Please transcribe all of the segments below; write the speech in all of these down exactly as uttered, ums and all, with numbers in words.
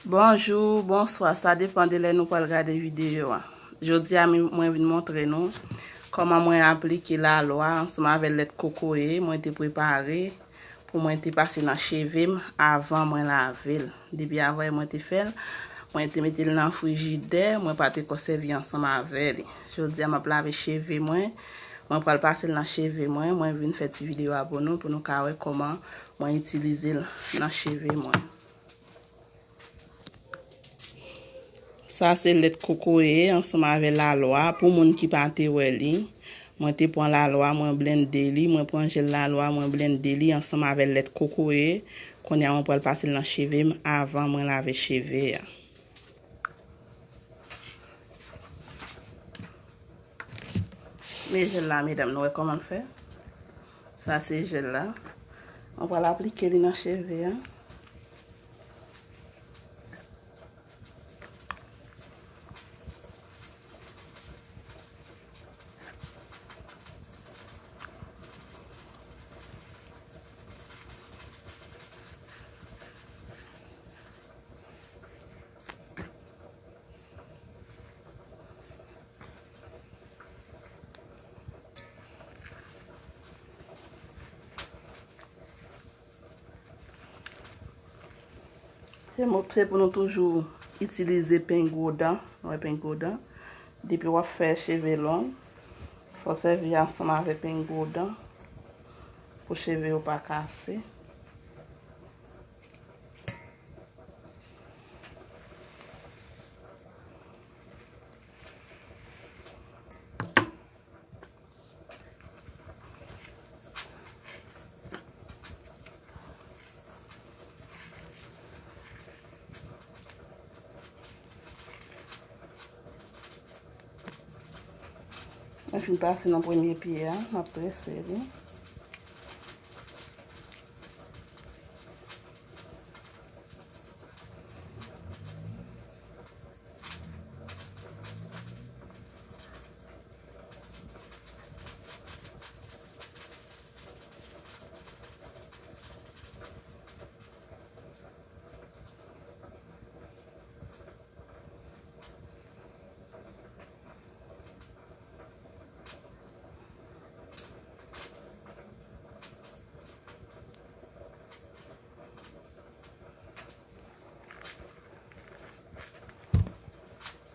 Bonjou, bonswa, sa depann de lè nou pral gade videyo a. Jodi a, mi- mwen vin montre nou kòman mwen aplike lalwa ansanm avè lèt kokoye mwen te prepare pou mwen te pase nan cheve m avan mwen lave l. Depi avanyè mwen te fè l, mwen te mete l nan frijidè, mwen pa te ko sèvi ansanm avè li. Jodi a, m ap lave cheve mwen, mwen pral pase l nan cheve mwen, mwen vin fè ti videyo a pou nou, pou nou ka wè kòman mwen itilize l nan cheve mwen. Sa se lèt kokoye ansanm avè lalwa pou moun ki pa te wè li. Mwen te pran lalwa, mwen blende li, mwen pran jèl lalwa, mwen blende li ansanm avè lèt kokoye. Kounye a mwen pral pase l nan cheve m avan mwen lave cheve a. Men jèl la, medam, nou wè kòman l fè? Sa se jèl la. Mwen pral aplike li nan cheve a. Se mo- se pou nou toujou itilize pengwodan. Wè pengwodan. Depi w ap fè cheve long, fò w sèvi ansanm avè pengwodan pou cheve yo pa kase. Mwen fin pase nan premye pye a, m ap trese li.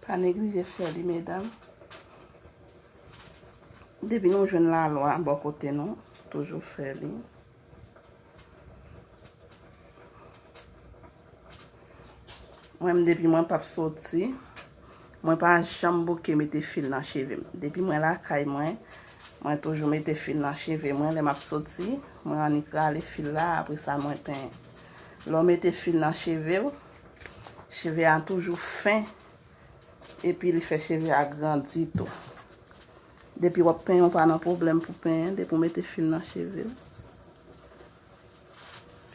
Pa neglije fè li, medam. Depi nou jwenn lalwa bò kote nou, toujou fè li. Mwen menm, depi mwen p ap soti, mwen pa janm bouke mete fil nan cheve m. Depi mwen lakay mwen, mwen toujou mete fil nan cheve mwen. Lè m ap soti, mwen annik rale fil la, apre sa mwen penyen. Lè w mete fil nan cheve w, cheve a toujou fen, epi li fè cheve a grandi tou. Depi w ap penyen, w pa nan pwoblèm pou penyen, depi w mete fil nan cheve w.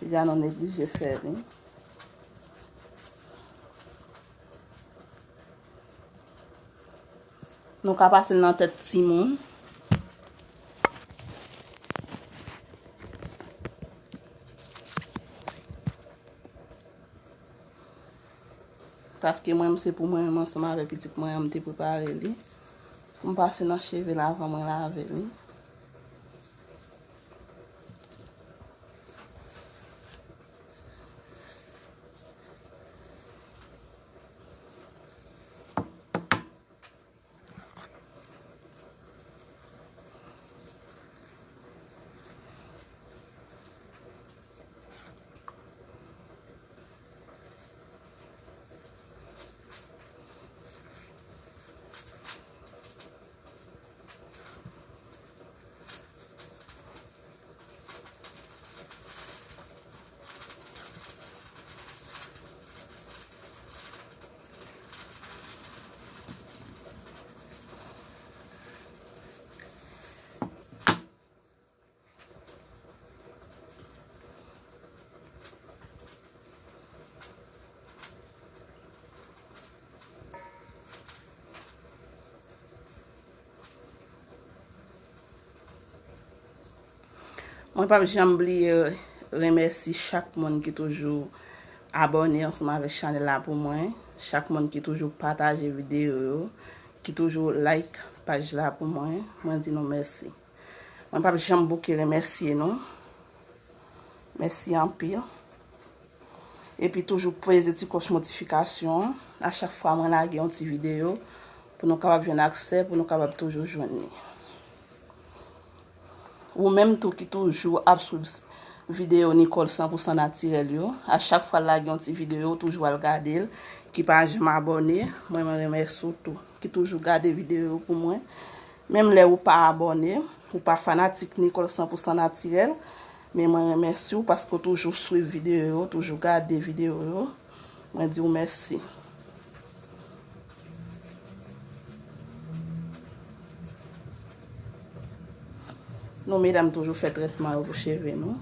Piga nou neglije fè li. Nou ka pase l nan tèt timoun. Paske mwen menm, se pou mwen menm ansanm avè pitit mwen an m te prepare li. Pou m pase nan cheve l avan mwen lave li. Mwen p ap janm bliye remèsye chak moun ki toujou abòne ansanm avèk chanèl la pou mwen. Chak moun ki toujou pataje videyo yo, ki toujou like paj la pou mwen, mwen di nou mèsi. Mwen p ap janm bouke remèsye nou. Mèsi anpil. Epi toujou peze ti kòch notifikasyon an. A chak fwa mwen lage yon ti videyo, pou nou kapab jwenn aksè, pou nou kapab toujou jwenn li. Ou menm tou ki toujou ap swiv videyo Nicole san pou san natirèl yo, a chak fwa l lage yon ti videyo, ou toujou al gade l, ki pa janm abòne, mwen, mwen remèsye w tou, ki toujou gade videyo yo pou mwen. Menm lè ou pa abòne, ou pa fanatik Nicole san pou san natirèl, men mwen remèsye w paske w toujou swiv videyo yo, toujou gade videyo yo. Mwen di w mèsi. Nou medam toujou fè trètman yo pou cheve nou.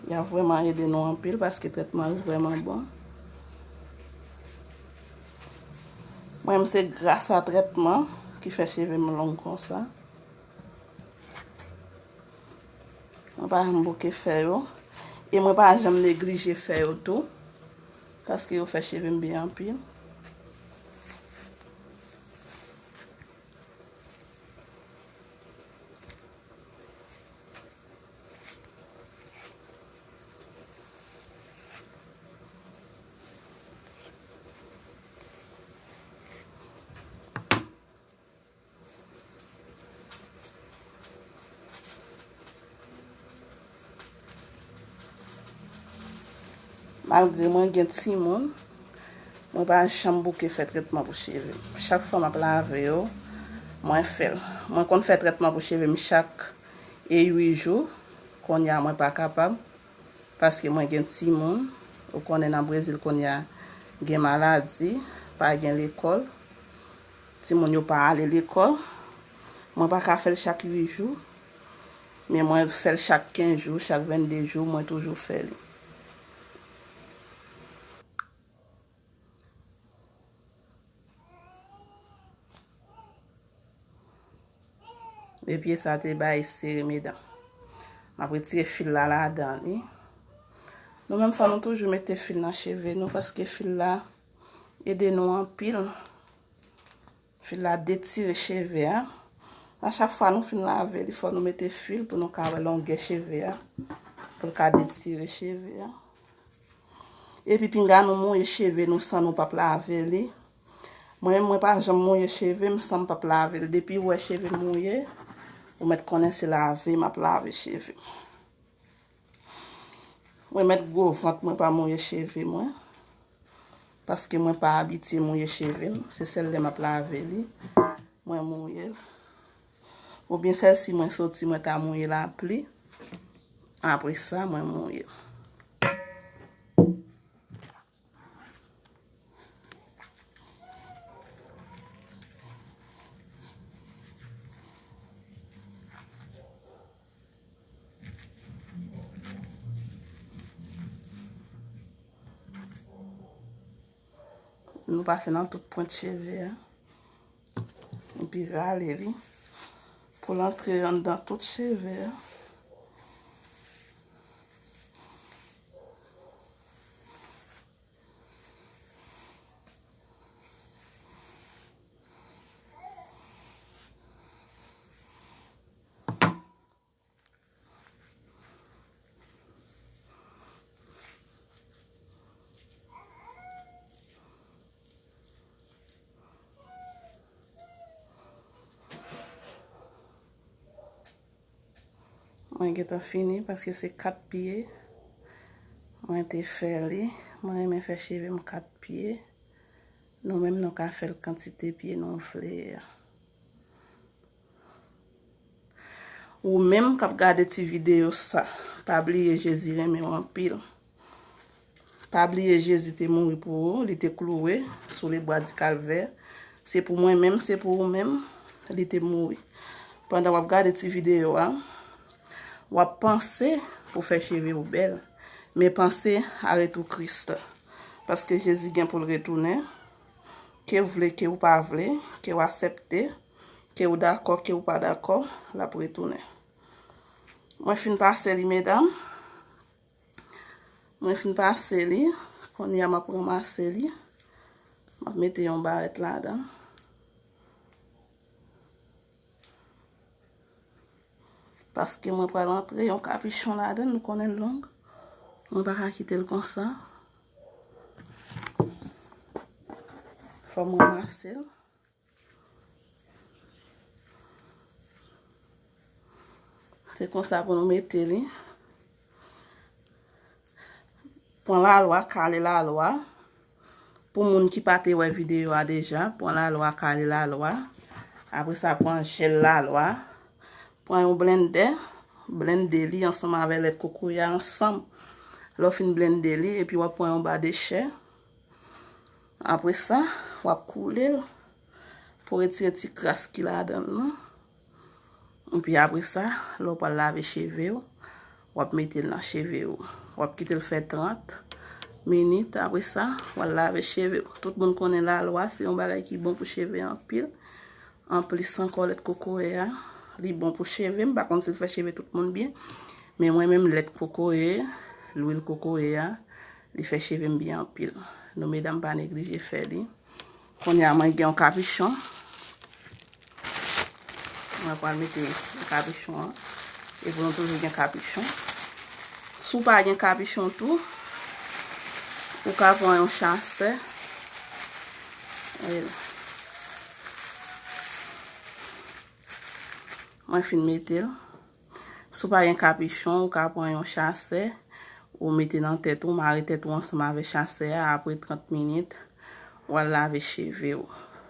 Y ap vrèman ede nou anpil paske trètman yo vrèman bon. Mwen menm se gras a trètman ki fè cheve m long konsa. Mwen pa janm bouke fè yo. E mwen pa janm neglije fè yo tou. Paske yo fè cheve m byen anpil. Malgre mwen gen timoun, mwen pa janm bouke fè trètman pou cheve m. Chak fwa m ap lave yo, mwen fè l. Mwen konn fè trètman pou cheve m chak e uit jou. Kounye a mwen pa kapab. Paske mwen gen timoun, ou konnen nan Brezil kounye a gen maladi, pa gen lekòl. Timoun yo pa ale lekòl. Mwen pa ka fè l chak uit jou, men mwen fè l chak kenz jou, chak vennde jou, mwen toujou fè li. Depi sa te bay sere, medam. M ap retire fil la ladan li. Nou menm fanm, nou toujou mete fil nan cheve nou paske fil la ede nou anpil. Fil la detire cheve a. A chak fwa nou fin lave li, fò nou mete fil pou nou ka wè longè cheve a. Pou l ka detire cheve a. Epi pinga nou mouye cheve nou san nou p ap lave li. Mwen menm, mwen pa janm mouye cheve m san m p ap lave l. Depi w wè cheve m mouye, ou mèt konnen se lave m ap lave cheve m. Mwen mèt gwo vant mwen pa mouye cheve mwen. Paske mwen pa abitye mouye cheve m. Se sèl lè m ap lave li, mwen mouye l. Oubyen sèl si mwen soti, mwen ta mouye lapli. Apre sa, mwen mouye. Nou pase nan tout pwent cheve a. Epi rale li pou l antre anndan tout cheve a. Mwen gentan fini paske se kat pye mwen te fè li. Mwen renmen fè cheve m kat pye. Nou menm nou ka fè l kantite pye nou vle a. Ou menm k ap gade ti videyo sa, pa bliye Jezi renmen w anpil. Pa bliye Jezi te mouri pou ou, li te klouwe sou lebwa di Kalvè. Se pou mwen menm, se pou ou menm, li te mouri. Pandan w ap gade ti videyo a, w ap panse pou fè cheve w bèl, men panse a retou Kris la. Paske Jezi gen pou l retounen, ke w vle, ke w pa vle, ke w aksepte, Ke ou dakò, ke ou pa dakò, l ap retounen. Mwen fin pase li, medam. Mwen fin pase li. Kounye a, m ap ranmase li. M ap mete yon barèt ladan. Paske mwen pral antre yon kapichon ladan, nou konnen l long. Mwen pa ka kite l konsa. Fò m ranmase l. Se konsa pou nou mete li. Pran lalwa, kale lalwa. Pou moun ki pa te wè videyo a deja, pran lalwa, kale lalwa. Apre sa, pran jèl lalwa. Pran yon blendè, blende li ansanm avè lèt kokoye a ansanm. Lè w fin blende li, epi w ap pran yon ba de chè. Apre sa, w ap koule l pou retire ti kras ki ladan l lan. Epi apre sa, lè w pral lave cheve w, w ap mete l nan cheve w. W ap kite l fè trant minit. Apre sa, w al lave cheve w. Tout moun konnen lalwa, se yon bagay ki bon pou cheve anpil. Anplis ankò, lèt kokoye a, li bon pou cheve. M pa konn si l fè cheve tout moun byen. Men mwen menm, lèt kokoye, lwil kokoye a, li fè cheve m byen anpil. Nou medam pa neglije fè li. Kounye a, mwen gen yon kapichon. Mwen pral mete kapichon an. E pou nou toujou gen kapichon. Si w pa gen kapichon tou, ou ka pran yon chasè. E mwen fin mete l. Si w pa gen kapichon, ou ka pran yon chasè, ou mete nan tèt ou, mare tèt ou ansanm avè chasè a, apre trant minit, w al lave cheve w.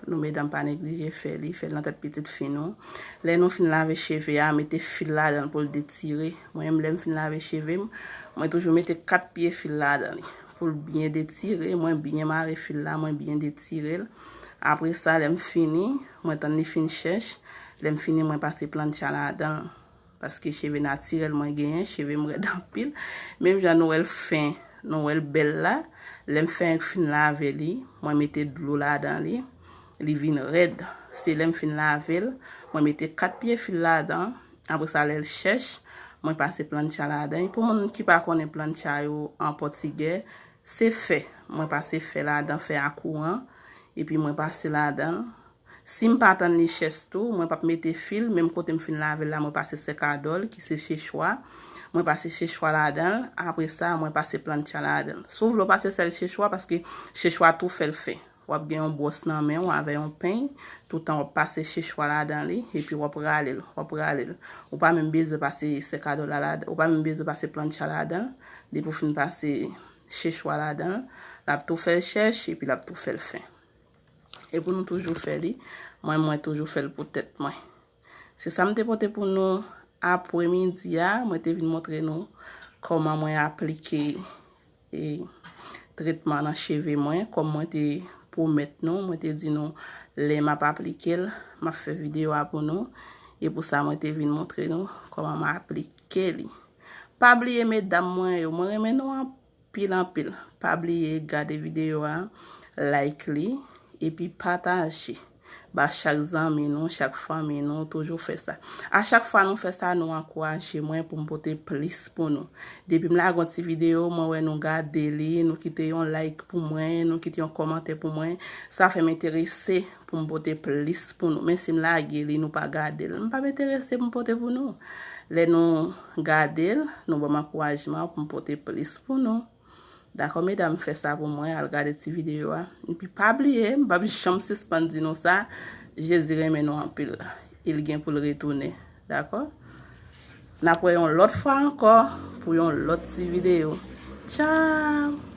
Nou medam pa neglije fè li, fè l nan tèt pitit fi nou. Lè nou fin lave cheve a, mete fil ladan l pou l detire. Mwen menm, lè m fin lave cheve m, mwen toujou mete kat pye fil ladan li. Pou l byen detire, mwen byen mare fil la, mwen byen detire l. Apre sa, lè m fini, mwen tann li fin chèch. Lè m fini, mwen pase plantcha ladan l. Paske cheve natirèl mwen genyen, cheve m rèd anpil. Menm jan nou wè l fen, nou wè l bèl la. Lè m fè fin lave li, mwen mete dlo ladan li. Li vin rèd. Se lè m fin lave l, mwen mete kat pye fil ladan. Apre sa, lè l chèch, mwen pase plantcha ladan. Pou moun ki pa konnen plantcha yo an pòtigè, se fè. Mwen pase fè ladan, fè a kouran. Epi mwen pase ladan l. Si m pa tann li chèch tou, mwen p ap mete fil, menm kote m fin lave l la, mwen pase sèkadòl, ki se chechwa. Mwen pase chechwa ladan l, apre sa, mwen pase plantcha ladan l. Si w vle w pase sèl chechwa, paske chechwa tou fè l fen. W ap gen yon bwòs nan men w avè yon peny, toutan w ap pase chechwa ladan li, epi w ap rale l, w ap rale l. Ou pa menm bezwen pase sèkadòl la ladan, ou pa menm bezwen pase plantcha ladan l, depi w fin pase chechwa ladan l, l ap tou fè l chèch, epi l ap tou fè l fen. E pou nou toujou fè li, mwen, mwen toujou fè l pou tèt mwen. Se sa m te pote pou nou apremidi a. Mwen te vin montre nou kòman mwen aplike, e, tretman nan cheve mwen, kòm mwen te pwomèt nou. Mwen te di nou, lè m ap aplike l, m ap fè videyo a pou nou. E pou sa, mwen te vin montre nou kòman m aplike li. Pa bliye, medam mwen yo, mwen renmen nou anpil anpil. Pa bliye gade videyo a, like li, epi pataje. Ba chak zanmi nou, chak fanmi nou, toujou fè sa. A chak fwa nou fè sa, nou ankouraje mwen pou m pote plis pou nou. Depi m lage yon ti videyo, mwen wè nou gade li, nou kite yon like pou mwen, nou kite yon kòmantè pou mwen, sa fè m enterese pou m pote plis pou nou. Men si m lage li, nou pa gade l, m p ap enterese pou m pote pou nou. Lè nou gade l, nou ban m ankourajman pou m pote plis pou nou. Dakò, medam, fè sa pou mwen, al gade ti videyo a. Epi pa bliye, m p ap janm sispann di nou sa, Jezi renmen nou anpil. E l gen pou l retounen. Dakò? N ap wè yon lòt fwa ankò pou yon lòt ti videyo. Tchaw!